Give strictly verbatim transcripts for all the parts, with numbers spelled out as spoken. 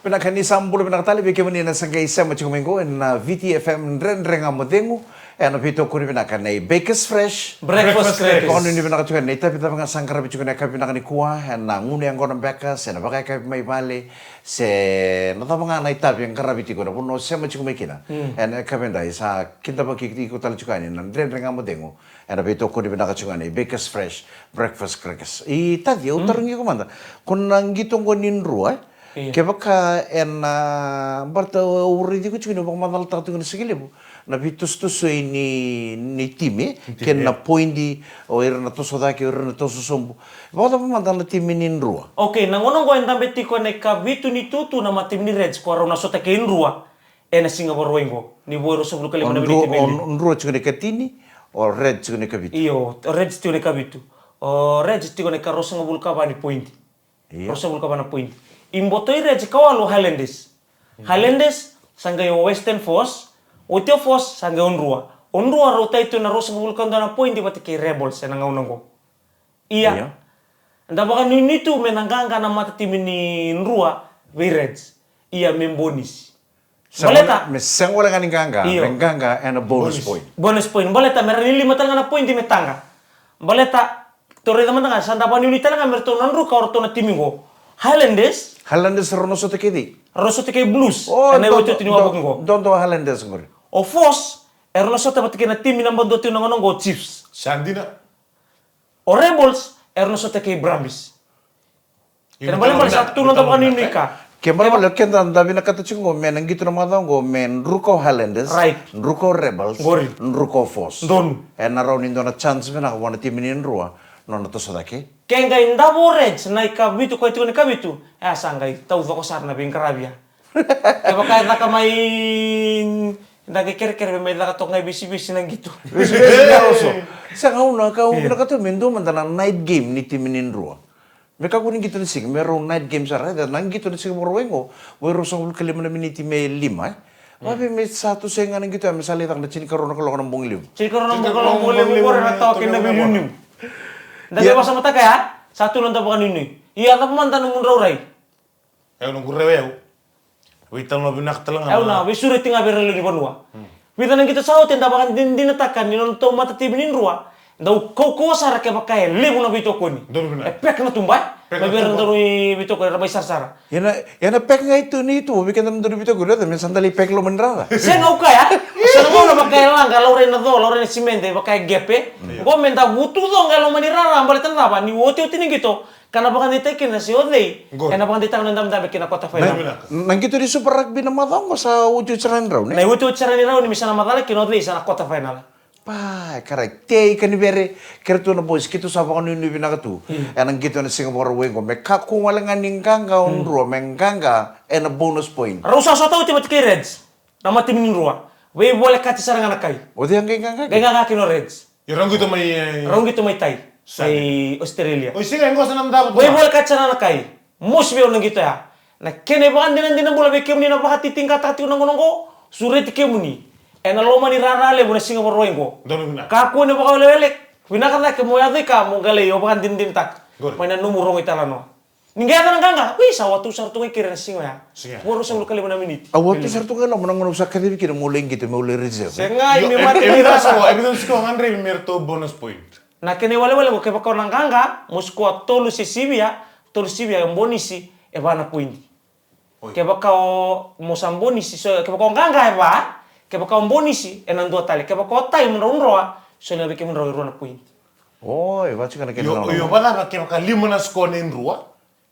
Vinaka ni sa bula vinaka tale vei kemuni na sa qai sema tiko mai qo ena Viti F M Dredre Ga Mo Cegu, ena veitokoni vinaka nei Bakers Fresh. Breakfast Breakfast Crackers. Crackers. Vakananumi vinaka tiko na itavi cava ga sa qaravi tiko ena yakavi vinaka nikua, ena gunu yaqona beka, se na vakayakavi mai vale, se na cava ga na itavi e qaravi tiko ena vanua o sema tiko mai kina. Mm. Ena yakavi edai sa kidavaki iko tale tiko yani na Dredre Ga Mo Cegu. Ena veitokoni vinaka tiko ga nei Bakers Fresh Breakfast Crackers. I Taci, au tarogi iko mada. Ko na qito qo ni drua, e? Io. Kevaka ena, baleta au raici iko tiko ni vakamacalataka tiko na siga levu na veitosotoso ni, ni timi, e? Ni timi, kei na poidi, o ira na toso cake, o ira na toso sobu. Vakacava mada na timi ni drua? Okay, na gauna qo e dabe tiko ena ikavitu ni tutu na matimi ni Reds, ko rau na sota kei drua. Ena siga Vakarauwai qo, ni vo e ruasagavulu ka lima na miniti me liu. O Drua tiko na ikatini, o Reds tiko na ikavitu. Io, o Reds tiko na ikavitu. O Reds tiko na ikaruasagavulu ka va ni poidi. Io. Ruasagavulu ka va na poidi. I boto i Reds ikawalu o Highlanders. Highlanders, sa qai o Western Force, oti o Force, sa qai o Drua. O Drua rau tai tu na ruasagavulu ka dua na poidi vata kei Rebels ena gauna qo. Ia. Ia. Da vakanuinui tu me na qaqa na matatimi ni Drua vei Reds. Ia me bonisi. Baleta me sega wale ga ni qaqa, io, me qaqa ena bonus point. Bonus point. Baleta me rawa ni lima tale ga na poidi me taqa. Baleta, tou raica mada ga, sa da vakanuinui tale ga me ratou na druka o ratou na timi qo. Highlanders. Highlanders rau na sota kei cei? Rau na sota kei Blues. O, ena iotioti ni wavoki qo. Dodonu o Highlanders qori. O Force, e rau na sota vata kei na timi naba dua tu na gauna qo, Chiefs. Sa dina. O Rebels, era na sota kei Brumbies. Ena balebale sa tu na noda vakanuinui ka. Ke balebale, keda da vinakata tiko qo me na qito na macawa qo me druka o Highlanders, right, druka o Rebels, qori, druka o Force. Donu. Ena rawa ni dua na chance vinaka vua na timi ni Drua, nona toso cake. Ke qai davo o Reds na ikavitu, koya tiko na ikavitu, e a sa qai taucoko sara na veiqaravi ya. Kevaka e caka mai, da qai kerekere me mai caka toka ga i Vesivesi na qito. Vesivesi na oso. Sa gauna ka au vinakata me dua mada na night game ni timi ni Drua. Me kakua ni qito na siga, me rau night game sara, e na qito na siga Vakarauwai qo, vo e ruasagavulu ka lima na miniti me lima, e. Vavei me sa tu sega na qito ya, me sa lai caka na tinikarua na kaloko na bogi levu. Tinikarua na kaloko na bogi levu, qori na tawa kei na veinuinui. Da qai vakasamataka ya, sa tu na noda vakanuinui. Ia, cava mada na nomudrau rai? Au na qurau au. Veitalanoa vinaka tale ga. Au na veisureti ga vei ira na lewe ni vanua. Vica na qito sa oti eda vakadinadinataka ni nodatou matatimi ni Drua, dau kaukauwa sara kevaka e levu na veitokoni. Donu vinaka. E pek na tuba, e? Pek na tuba. Mai vei ira na dau ni veitokoni, era mai sarasara. Ia na, ia na pek ga i tu ni tu, vei keda na dau ni veitokoni, raica me sa da lai pek loma ni rara. Sega, au kaya. Sa na gauna vaka e laga, laurai na co, laurai na simede, vaka e qepe. Io. Qo me da vutucoqa e loma ni rara, baleta na cava, ni otioti ni qito, ka na vakadeitaki kina se o cei, qori, ena vakadeitaka na dabedabe kina quarter final. Na, na qito ni Super Rugby na macawa qo sa otioti sara ni rauni. Na iotioti sara ni rauni me sa na macala kina o cei sa na quarter final. Pa, e karai, Tei Kanivere, kei ratou na boys, keitou sa vakanuinui vinaka tu. Hmm. Ena qito ena siga Vakarauwai qo, me kakua wale ga ni qaqa o Drua, me qaqa ena bonus point. Rau sa sota oti vata kei Reds, na matatimi ni Drua. Veivolekati sara ga na kai. O cei a qai qaqa? Qai qaqa kina o Reds. Io, rau qito mai, e, rau qito mai tai. Sa mai Australia. Oi, siga, e qo sa na davo tu. Veivolekati sara na kai. Mosi vei au na qito ya. Na kena ivakadinadina bula vei kemuni na vakatitiqataka tiko na gauna qo. Sureti kemuni ena loma ni rara levu na siga Vakarauwai qo. Donu vinaka. Kakua ni vakawelewele. Vinaka cake mo yaco i ka mo qai lai o vakadinadinataka. Qori. Mai na nomu rogo italanoa. Ni qai yaco na qaqa, wi, sa watu sara tu ga i keri na siga oya. Siga. Vo e ruasagavulu ka lima na miniti. Au watu sara tu ga e loma na gauna au sa kacivi kina meu lai qito meu lai reserve. Sega, io, me e, mate e vica na sikoa, e vica na sikoa ga draivi me ratou bonus point. Na kena iwalewale qo, kevaka o na qaqa, mo sikoa tolu se sivia, tolu sivia e bonisi e va na poidi. Oi. Kevaka o mo sa bonisi, so, kevaka o qaqa e va, kevaka o bonisi ena dua tale, kevaka o tai mo drau droa, so na vei kemudrau e rua na poidi. Oi, vaka tiko na kena. Io, io, vacava kevaka lima na sikoa nei Drua,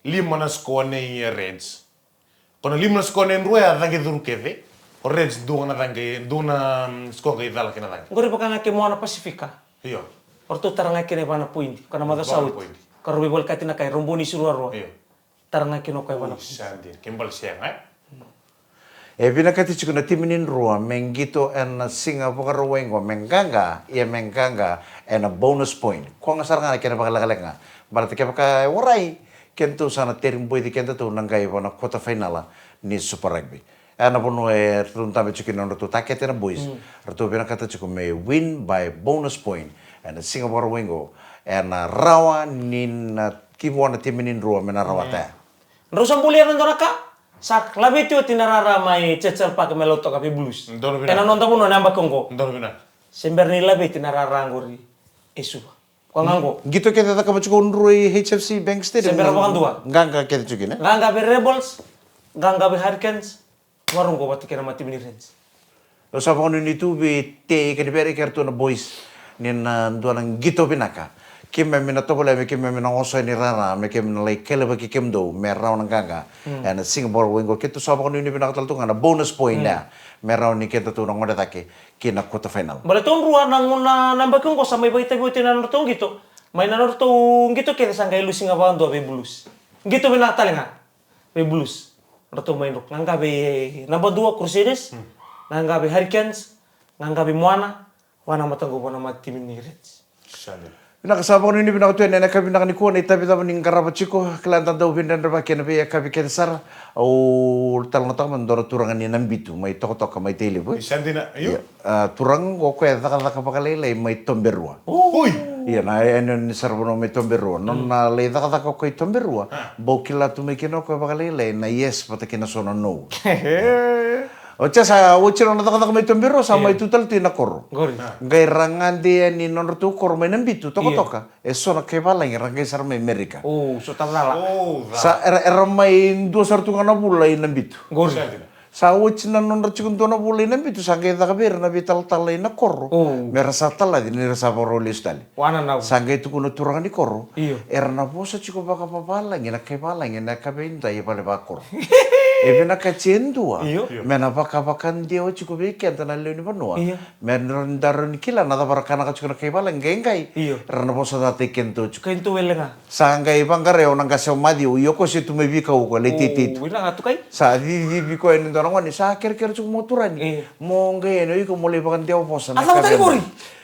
lima na sikoa nei, e, Reds. Ko na lima na sikoa nei Drua ya cagi curu kece. O Reds dua na cagi, dua na, mm, sikoa qai cala kina cagi. Qori vaka ga ke Moana Pasifika. Io. O ratou tara ga kina e va na poidi. Ko na macawa sa oti. Va na poidi. Ka rau veivolekati na kai, rau bonisi ruarua. Io. Tara ga kina o koya e va na poidi. Ui, sa dina. Ke bale sega, e? E vinakati tiko na timi ni Drua me qito ena siga Vakarauwai qo me qaqa, ia me qaqa ena bonus point. Koya ga sara ga na kena vakalekaleka ga. Baleta kevaka e warai, kedatou sa na teri boici kedatou na qai va na quarter final ni Super Rugby. Ena vanua e ratou dabe tiko kina na nodratou takete na boys. Mm. Ratou vinakata tiko me win by bonus point. Ena siga Vakarauwai qo, ena rawa ni na ki vua na timi ni Drua me na rawata ya. Drau sa bulia na dua na ka. Sa laveti oti na rara mai Churchill Park me lau toka vei Blues. Donu vinaka. Ena noda vanua na yabaki oqo. Donu vinaka. Se bera ni laveti na rara oqori e Suva. Koya ga oqo. Qito kece cakava tiko o Drew i H F C Bank Stadium. Se bera vakadua. Qaqa kece tiko kina. Qaqa vei Rebels, qaqa vei Hurricanes, varogo vata kei na matimi ni Reds. Au sa vakanuinui tu vei Tei Kanivere kei ratou na boys ni na dua na qito vinaka. Keimami na tovolea me keimami na oso yani rara me keimami na lai kelevaki kemudou me rawa na qaqa. Ena siga boro wai oqo keitou sa vakanuinui vinaka tale tu ga na bonus point ya me rawa ni kedatou na gole cake ki na quarter final. Baleta o Drew na gauna na yabaki oqo sa mai vakaitavi oti na nodratou qito. Mai na nodratou qito kece sa qai lusi ga vakadua vei Blues. Qito vinaka tale ga vei Blues. Ratou mai Drew. Qaqa vei naba dua Crusaders. Qaqa vei Hurricanes. Qaqa vei Moana. Va na mataqu va na matimi ni Reds. Sa dina. Vinaka, sa vakanuinui vinaka tu ena yakavi vinaka nikua na itavi cava ni qarava tiko, kila da dau veidredrevaki ena veiyakavi kece sara. Au talanoataka mada dua na turaga ni Nabitu mai Tokatoka mai Tailevu. Sa dina, io. Ia, a, turaga oqo o koya e cakacaka vakalailai mai Toberua. Oi. Ia, na yanuyanu ni sara vanua mai Toberua. Nona lai cakacaka o koya i Toberua, bau kila tu mai kina o koya vakalailai na yes vata kei na so na no. Oti ya sa oti nona cakacaka mai Toberua, sa mai tu tale tu i na koro. Qori. Qai ra gade yani nodratou koro mai Nabitu, Tokatoka. E so na kai valagi ra qai sara mai Amerika. O, so ta cala. Sa era, era mai dua sara tu ga na vula i Nabitu. Qori. Sa oti na nodra tiko dua na vula i Nabitu, sa qai caka vei ira na veitalatala i na koro. Me ra sa talaci ni ra sa vakarau lesu tale. Sa qai tukuna turaga ni koro. Era na vosa tiko vakavavalagi na kai valagi ena yakavi edai e vale vakoro. E vinakati e dua me na vakavakadewa tiko vei keda na lewe ni vanua. Me ra, da rawa ni kila na cava ra kanaka tiko na kai valagi qai qai. Ra na vosa cata i keda tiko. Kai dou wele ga. Sa qai vaqarai au na qase o Maciu, io ko se tu mai veikau ko lai teitei tu. Sa cicivi koya ni dua na gone, sa kerekere tiko mo turani. Mo qai yani o iko mo lai vakadewa vosa na yakavi edai.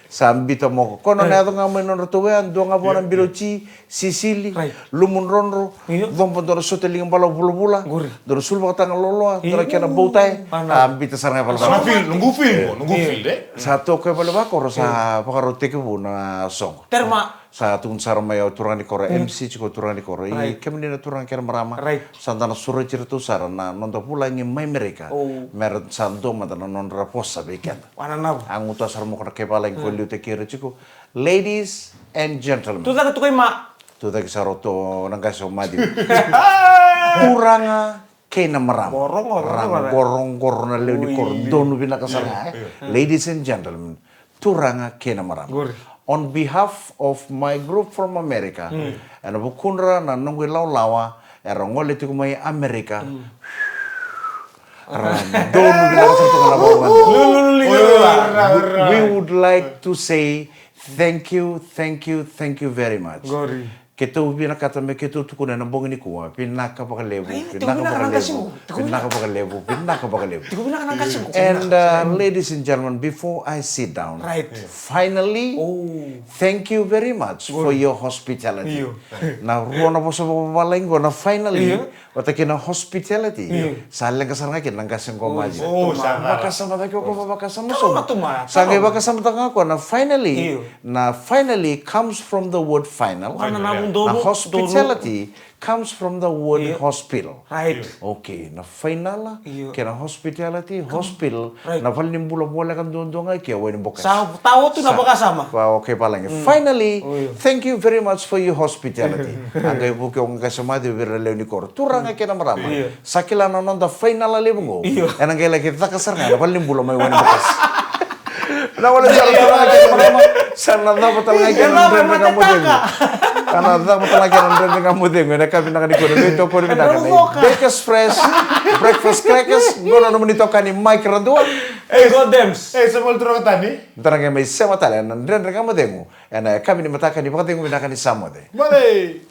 Sa bita moko. Ko nona yaco ga mai nodratou ya, dua ga vua na bilo ti, sisili, lumu drodro, cobo dua na sota liga balavu vulavula, dua na sulu vakataga loloa, dua na kena bowtie. A bita sara ga e valevale. Noqu feel, noqu feel, noqu feel, e. Sa toka e valevakoro, sa vakarau tekivu na soqo. Terma. Sa tukuna sara mai au turaga ni koro, M C tiko turaga ni koro. I kemuni na turaga kei na marama. Sa da na sureti iratou sara na noda vulagi mai Amerika. Me ra sa dua mada na nodra vosa vei keda. A gutuwa sara moko na kai valagi ko liutaki ira tiko. Ladies and gentlemen. Tucake tu kai ma. Tucake sara o to na qase o Maciu. Turaga kei na marama. Ra qoroqoro na lewe ni koro. Donu vinaka sara ga, e. Ladies and gentlemen. Turaga kei na marama. On behalf of my group from America, ena vukudra na noqu ilawalawa era gole tiko mai Amerika. Ra donu vinaka sara tu ga na vakamadua. We would like to say thank you, thank you, thank you very much. Keitou vinakata me keitou tukuna ena bogi nikua, vinaka vakalevu, vinaka vakalevu, vinaka vakalevu, vinaka vakalevu. And, uh, ladies and gentlemen, before I sit down, finally, thank you very much for your hospitality. Na rua na vosa vakavalagi qo na finally, vata kei na hospitality. Sa leqa sara ga kina na qase qo mai. Vakasama cake o koya, vakasama sobu. Sa qai vakasamataka ga o koya na finally. Na finally comes from the word final. Na hospitality comes from the word hospital. Okay, na final kei na hospitality, hospital, na valenibula voleka duadua ga kei Wainibokasi. Sa tawa tu na vakasama. Okay, valagi. Finally, thank you very much for your hospitality. A qai vuki o qase o Maciu vei ira na lewe ni koro. Turaga kei na marama. Sa kila na noda final levu qo. Ena qai laki caka sara ga na valenibula mai Wainibokasi. Na wale sara turaga kei na marama. Sa na cava tale ga kina na Dredre Ga Mo Cegu. Sa na cava tale ga kina na Dredre Ga Mo Cegu. Ena ka vinaka ni kona veitokoni vinaka na Bakers Fresh breakfast crackers. Qo na nomuni itokani Mike Radua. Ei, Samuel Turakatani. Da na qai mai sema tale ena Dredre Ga Mo Cegu ena yakavi ni mataka ni vakacegu vinaka ni Samoa.